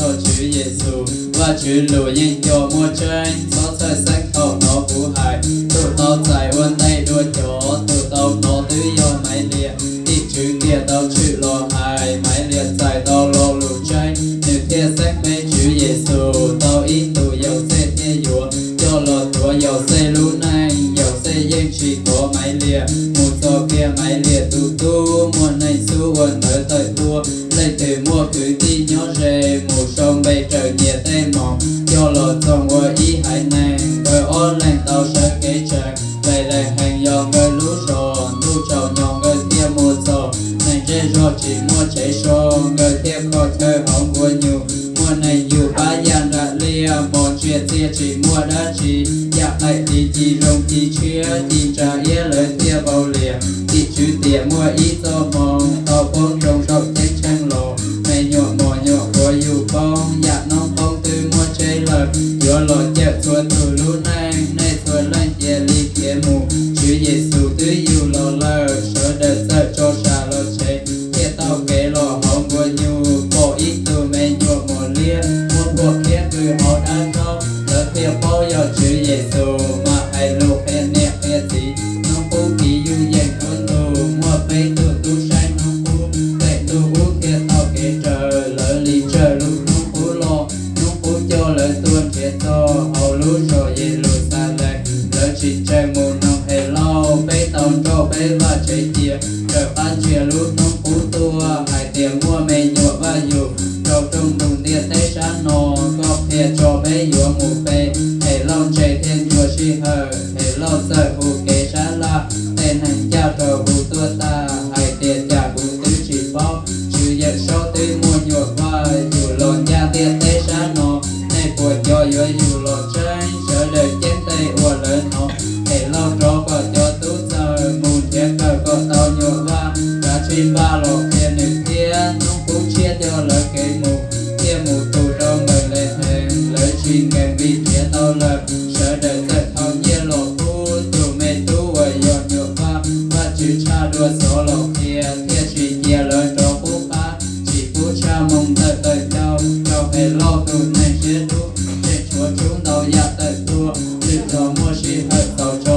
Txog Tswv Yexus, Vajtswv lus yeej coj muaj tseeb, txhob txhawj xeeb thaum hnov kuv hais. Tus tau txais ua ntej dua cov, tus tau hnov twb yog Maiv Liam. Tim tswv kiag tau tshwm los hais, Maiv Liam txais tau lo lus tseeb, nws thiaj xeeb peb Tswv Yexus. Tau ib ntus Yauxej thiaj yuav coj los tuav Yauxej lub neej. Yauxej yeej tsis kov Maiv Liam, mus txog kiag Maiv Liam tus tub muaj neeg xub ua ntawv tawm tuaj. Leej twg muaj kwv tij nyob ze, mus sau npe raws nyias tej moos, coj los txoos ua ib haiv neeg. Nkawd ob leeg tau sawv kev tsees, Npelehees yog nkawd lub zos. Ntuj tsaus nyo nkawd thiaj mus txog, neeg zej zog tsis muaj tsev so, nkawd thiaj kho chaw hauv nkuaj nyuj. Muaj neeg yug pab yaj nram liaj, mos ntsia txiaj tsis muaj dab tsi, yam qaim hliv ci zoo ci tshiab, ci ntsa iab lawv thiaj vau lias. Tim tswv tias muaj ib txoj hmoo tau poob rau saum ceeb tsheej los, me nyuam mos nyuam qhuav yug poob, yam noob qoob twb muab tseb lawm, yuav los cawm txhua tus lub neej, nej txhua leej cia li khiav mus, Tswv Yexus twb yug los lawm. Sawv daws txawm tso sam los tsev, thiaj taug kev los hauv nkuaj nyuj. Pom ib tug me nyuam mos liab muab phuam khiab pw hauv dab zaub, lawv thiaj paub yog Tswv Yexus, mas hais lus qhia niam qhia txiv. Hnub qub kiv yuj yeem nruab ntug, muaj peb tug tub saib hnub qub, pem ntuj ub thiaj taug kev raws, lawv li ntsawj lub hnub qub loj. Hnub qub coj lawv tuaj nrhiav txog hauv lub zos Yeluxalees, lawv tsis ntseeg mus noog Helauj, peb tau nrauj peb vaj tsev cia, raws qab ntsia lub hnub qub tuaj, hais tias muaj me nyuam Vaj yug rau rooj ntug ntiaj teb sab no, koj qhia tso peb yuav mus pe. Helauj ntse thiaj ntsuas sij hawm, Helauj txawm hu kev sab laj, tej neeg ncaj rau hu tuaj tag, hais tias cas kuv twb tsis paub, Tswv Yawm Saub twb muaj nyuam Vaj yug los ncaj ntiaj teb sab no, nej puas cov yuav yug los tseeb? Sawv daws ceeb tej ua lawv hnov, Helauj rov kom cov tub txawg mus nrhiav kawm kom tau nyuam Vaj, kav tsij npaj los qhia nws thiab. Hnub qub tshiab coj lawv kev mus, thiaj mus tus rau Npelehees, lawv tsis nkees vim nrhiav tau lawm, sawv daws txawm thau nyiaj los pub tus me tub uas yog nyuam Vaj. Vajtswv tshaj dua xov los qhia, thiaj tsis cia lawv rov qub qab, tsis pub tshaj moo ntawm tawm ncauj rau Helauj tus neeg siab dub, tseem tshuav tshub ntau yam tawm tuaj, lwm zaus muaj sij hawm txaus tso.